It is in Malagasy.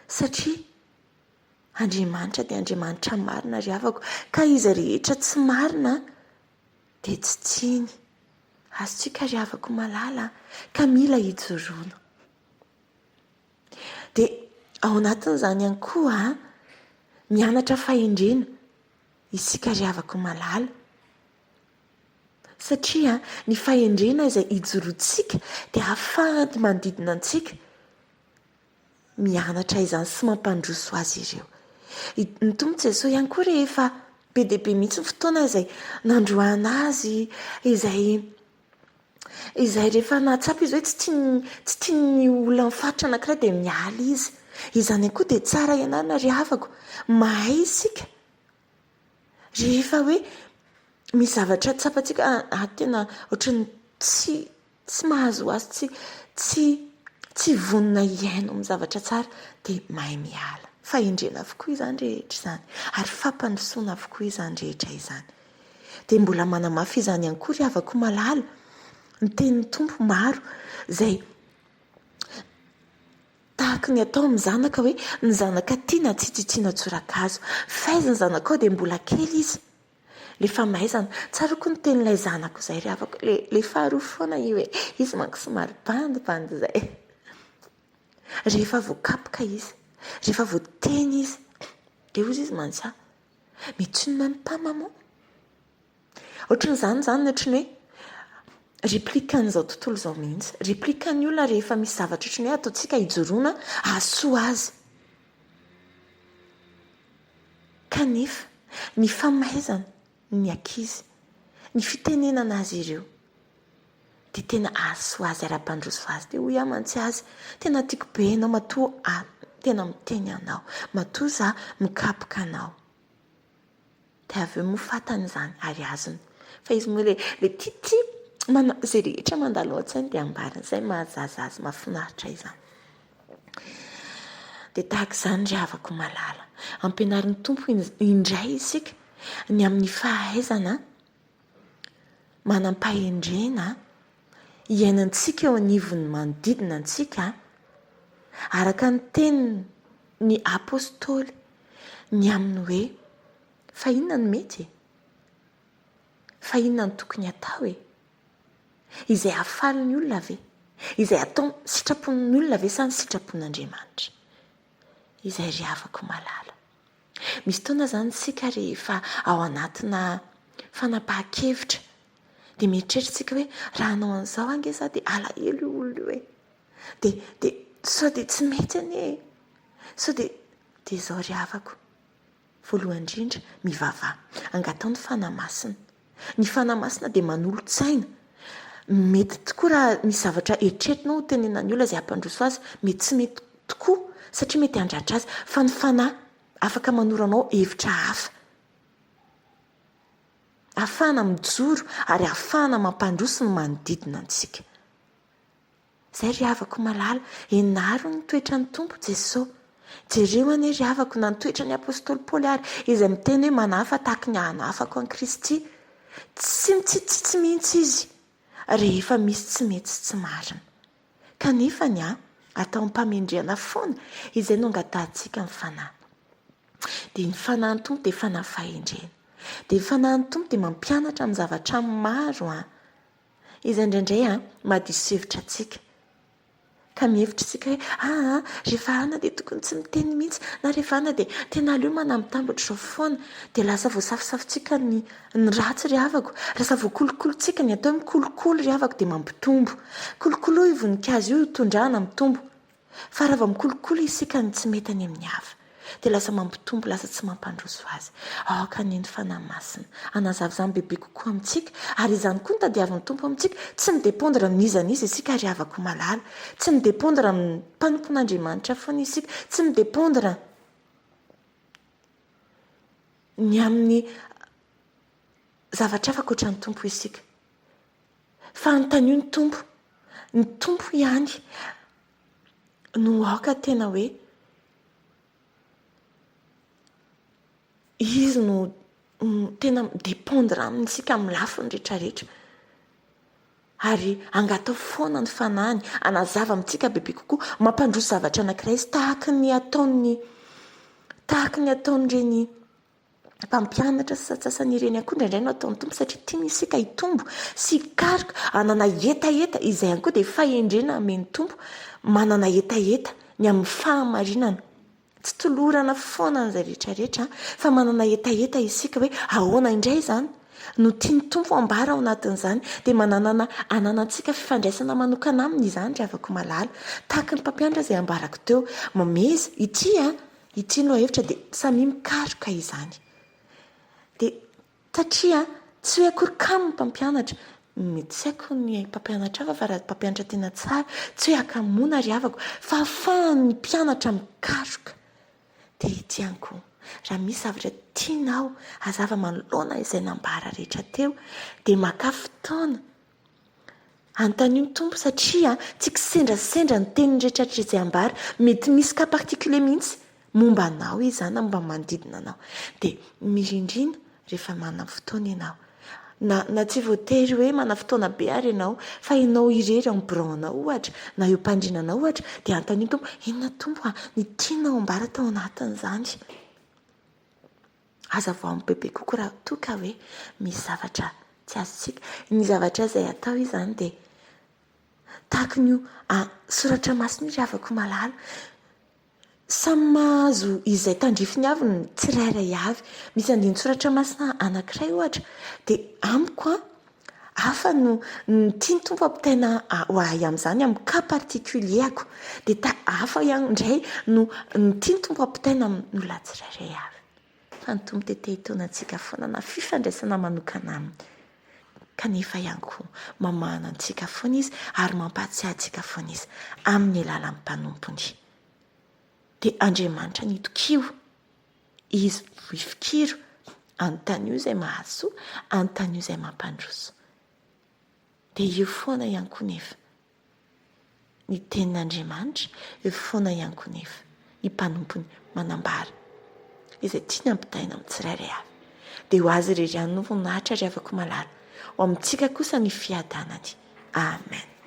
Satria Andriamanitra dia Andriamanitra marina ry havako, ka izay rehetra tsy marina dia tsy tiany. Azontsika ry havako malala ka mila ijoroana. Dia ao anatin'izany ihany koa, mianatra fahendrena isika ry havako malala. Satria ny fahendrena izay ijoroantsika dia ahafahan'ny manodidina antsika mianatra izany sy mampandroso azy ireo. Ny Tompo Jesoa ihany koa rehefa be dia be mihitsy ny fotoana izay nandroahana azy, izay izay rehefa nahatsapa izy hoe tsy tian'ny tsy tian'ny olona amin'ny faritra anankiray dia miala izy. Izany ihany koa dia tsara ianarana ry havako, mahay isika rehefa hoe misy zavatra tsapantsika ah tena ohatran'ny tsy tsy mahazo azy, tsy tsy tsy vonona hihaino amin'ny zavatra tsara dia mahay miala. Fahendrena avokoa izany rehetra izany ary fampandrosoana avokoa izany rehetra izany. Dia mbola manamafy izany ihany koa ry havako malala ny tenin'ny Tompo maro izay tahaka ny atao amin'ny zanaka hoe ny zanaka tiana tsy tsitsiana tsorakazo. Faiza ny zanakao dia mbola kely izy. Le famaizana. Tsaroako ny tenin'ilay zanako izay ry havako, le le faharoa foana io e. Izy manko somary bandibandy izay. Rehefa voakapoka izy, rehefa voateny izy, dia hozy izy mantsy ahy, mais tu ne m'aimes pas maman? Ohatran'izany izany, ohatran'ny hoe réplique an'izao tontolo izao mihitsy. Réplique an'ny olona rehefa misy zavatra ohatran'ny hoe ataontsika hijoroana hahasoa azy. Kanefa, ny famaizana ny ankizy, ny fitenenana azy ireo, dia tena hahasoa azy ary hampandroso azy. Dia hoy aho mantsy azy, tena tiako be ianao matoa aho tena miteny anao, matoa za mikapoka anao. Dia avy eo moa fantany izany ary azony. Fa izy moa ilay ilay tiatia mana- izay rehetra mandalo ao an-tsainy dia ambarany. Izay mahazaza azy, mahafinaritra izany. Dia tahaka izany ry havako malala. Ampianarin'ny Tompo indray isika ny amin'ny fahaizana manam-pahendrena iainantsika eo anivon'ny manodidina antsika, araka ny tenin'ny Apostoly ny amin'ny hoe fa inona no mety e? Fa inona no tokony hatao e? Izay hahafaly ny olona ve? Izay atao sitrapon'ny olona ve sa ny sitrapon'Andriamanitra? Izay ry havako malala. Misy taona izany isika rehefa ao anatina fanapahan-kevitra dia mieritreritra isika hoe raha hanao an'izao ange za dia alahelo io olona io e. Dia dia sao dia tsy mety anie e. Sao dia dia izao ry havako. Voalohany indrindra, mivavaha. Angataho ny Fanahy Masina. Ny Fanahy Masina dia manolo-tsaina. Mety tokoa raha misy zavatra eritreretinao ho tenenan'ny olona izay hampandroso azy, mety tsy mety tokoa satria mety handratra azy. Fa ny Fanahy afaka manoro anao hevitra hafa. Ahafahana mijoro ary ahafahana mampandroso ny manodidina antsika. Zay ry havako malala, enaro ny toetran'ny Tompo Jeso. Jereo anie ry havako na ny toetran'ny Apostoly Paoly ary izay miteny hoe manahafa tahaky ny ahanahafako an'i Kristy. Tsy mitsitsitsy mihitsy izy rehefa misy tsy mety sy tsy marina. Kanefa ny ahy, atao am-pamendrehana foana izay no angatahantsika ny Fanahy. Dia ny Fanahin'ny Tompo dia Fanahy fahendrena. Dia ny Fanahin'ny Tompo dia mampianatra amin'ny zavatra maro an. Izay indraindray an, mahadiso hevitra antsika. Ka mihevitra isika hoe aa, rehefa ana dia tokony tsy miteny mihitsy, na rehefa ana dia tena aleo manambitamby ohatr'izao foana. Dia lasa voasafosafontsika ny ny ratsy ry havako. Lasa voakolokolotsika, ny atao hoe mikolokolo ry havako dia mampitombo. Kolokoloy io voninkazo io, tondrahana mitombo. Fa raha vao mikolokolo isika ny tsy mety any amin'ny hafa, dia lasa mampitombo, lasa tsy mampandroso azy. Aoka anie ny Fanahy Masina hanazava izany bebe kokoa amintsika, ary izany koa no tadiavin'ny Tompo amintsika, tsy mi-dépendre amin'iza n'iza isika ry havako malala, tsy mi-dépendre amin'ny mpanompon'Andriamanitra foana isika, tsy mi-dépendre ny amin'ny zavatra hafa ankoatra ny Tompo isika. Fa anontanio ny Tompo. Ny Tompo ihany no aoka tena hoe Izy no tena mi-dépendre amintsika amin'ny lafiny rehetra rehetra. Ary angatao foana ny Fanahiny hanazava amintsika bebe kokoa, mampandroso zavatra anankiray izy tahaka ny ataon'ny tahaka ny ataon'ireny mpampianatra sasantsasany ireny ihany koa indraindray no ataon'ny Tompo satria tiany isika hitombo sy hikaroka, hanana hetaheta, izay ihany koa dia fahendrena amen'ny Tompo, manana hetaheta ny amin'ny fahamarinana. Tsy tolorana foana an'izay rehetra rehetra fa manana hetaheta isika hoe ahoana indray izany no tian'ny Tompo ambara ao anatin'izany dia mananana ananantsika fifandraisana manokana aminy izany ry havako malala. Tahaka ny mpampianatra izay ambarako teo, mameza, ity an, ity no hevitra dia samia mikaroka izany. Dia Satria tsy hoe akory kamo ny mpampianatra, mety tsy haiko ny mpampianatra hafa fa raha mpampianatra tena tsara, tsy hoe hakamoana ry havako, fa ahafahan'ny mpianatra mikaroka. Dia ity ihany koa, raha misy zavatra tianao hazava manoloana izay nambara rehetra teo, dia makà fotoana Anontanio ny Tompo satria tsy kisendrasendra ny teniny rehetra izay ambara. Mety misy cas particulier mihitsy momba anao izany na momba ny manodidina anao. Dia mirindrina rehefa manana fotoana ianao. Na na tsy voatery hoe manana fotoana be ary ianao fa ianao irery ao amin'ny birao-nao ohatra na eo am-pandriananao ohatra dia anontanio ny Tompo, inona Tompo a, ny tianao ambara tao anatin'izany? Hazavao amin'ny bebe kokoa raha toa ka hoe misy zavatra tsy azontsika. Ny zavatra izay atao izany dia tahaka ny soratra masina io ry havako malala. Samy mahazo izay tandrifiny avy ny tsirairay avy. Misy andinin-tsoratra masina anankiray ohatra dia amiko an, hafa no ny tian'ny Tompo ampitaina ho ahy amin'izany amin'ny cas particulier-ko. Dia ta hafa ihany indray no ny tian'ny Tompo ampitaina amin'ny olona tsirairay avy. Fa ny Tompo dia te hitaona antsika foana na fifandraisana manokana Aminy. Kanefa ihany koa mamahana antsika foana Izy ary mampahatsiahy antsika foana Izy amin'ny alalan'ny mpanompony. Dia Andriamanitra no itokio. Izy no ifikiro. Anontanio izay mahasoa, anontanio izay mampandroso. Dia io foana ihany koa nefa. Ny tenin'Andriamanitra eo foana ihany koa nefa ny mpanompony manambara izay tiany hampitaina amin'ny tsirairay avy. Dia ho azy irery ihany no voninahitra ry havako malala. Ho amintsika kosa ny fiadanany. Amen.